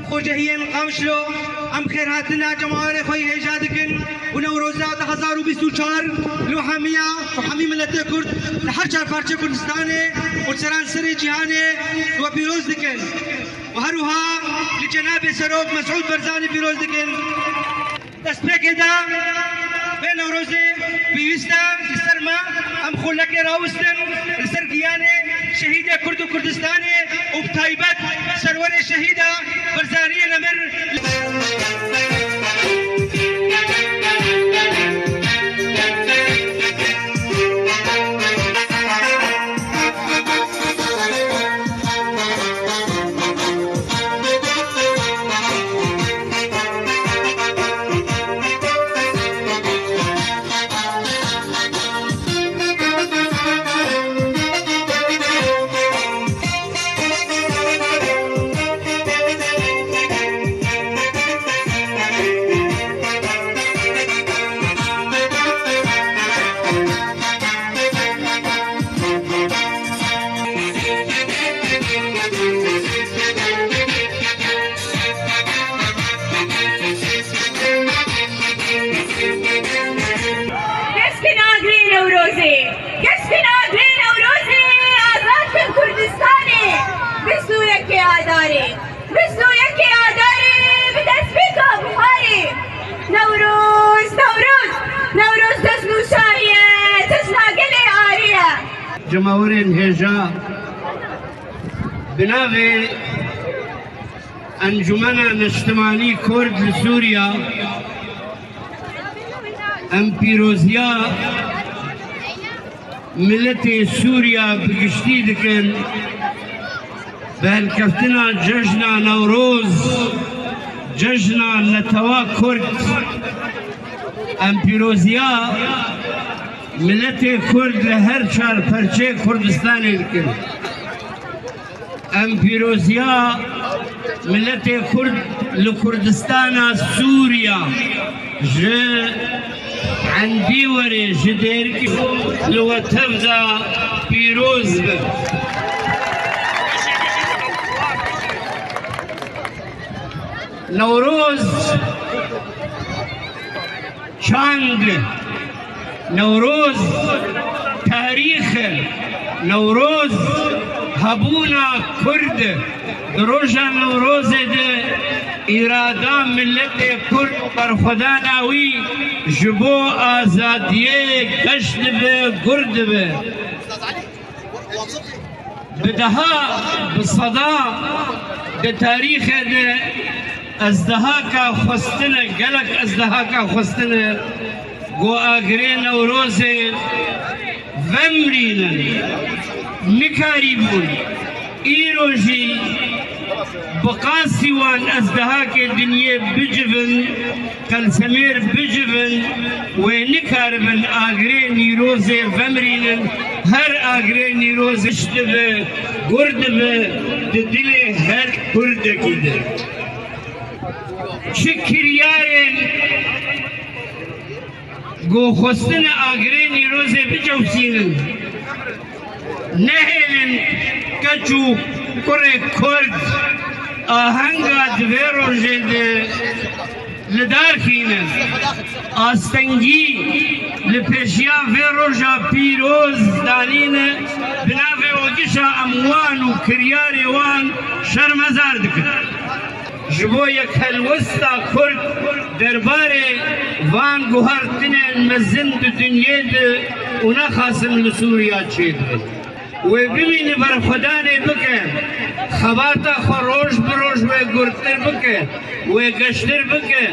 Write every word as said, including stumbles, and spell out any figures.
Xwecehiyên Qamişlo, em xêrhatina cemawerê xwe yî hêja dikin û Newroza du hezar û bîst û çar li hemiya û hemî miletê Kurd li her çar parçe Kurdistanê û seranserê cîhanê we pîroz dikin û her wiha li cenabê Serok Mesûd Barzanî pîroz dikin. Destpêkê de vê Newrozê pêwîst e li ser me em xulekê rawistin li ser giyanê şehîdê Kurd û Kurdistanê û bi taybet serwerê şehîda Barzaniyê nemir. Keskin Agirê Newrozê, keskin Agirê Newrozê, azad kin Kurdistanê, bîst û yekê Adarê. Bîst û yekê Adarê bi destpêka biharê. Newroz, Newroz, Newroz destnûşahî ye, tijna gelê arî ye. Cemawerên hêja bi navê Encumena Niştimanî Kurd li Sûriya, em pîroziya miletê Sûriya bi giştî dikin, bi helkeftina cejna Newroz, cejna netewa Kurd, em pîroziya miletê Kurd li her çar perçê Kurdistanê dikin. Em pîroziya miletê Kurd li Kurdistana Sûriya ji endî werê ji dêrikî li we tev de pîroz be. Newroz çand e. Newroz tarîx e. Newroz hebûna Kurd e. Di roja Newrozê de îrada miletê Kurd û berxwedana wî ji bo azadiyê geş dibe, gur dibe. Bi deha, bi seda di tarîxê de ezdehaka xwestine, gelek ezdehaka xwestine ku agirê Newrozê vemirînin, nikarîbûn. Îro jî bi qasî wan ezdehakê dinyê bicivin, qelsemêr bicivin, wê nikaribin agirê Nîrozê vemirînin, her agirê Nîrozê şt dibe, gur dibe, di dilê her kurdekî de. Çi kiryarên ku xwestine agirê Nîrozê bicewsînin, nehêlin keç û kurê Kurd ahenga di vê rojê de li dar xînin. Astengî li pêşiya vê roja pîroz danîne, bi navê we gişa em wan û kiryarê wan şermezar dikin. Ji bo yekhelwesta Kurd derbarê van guhertinên mezin di dinyê de û nexasim li Sûriya çêdibin. Wê bimîne berxwedanê bike, xebata xwe roj bi roj wê gurtir bike, wê geştir bike.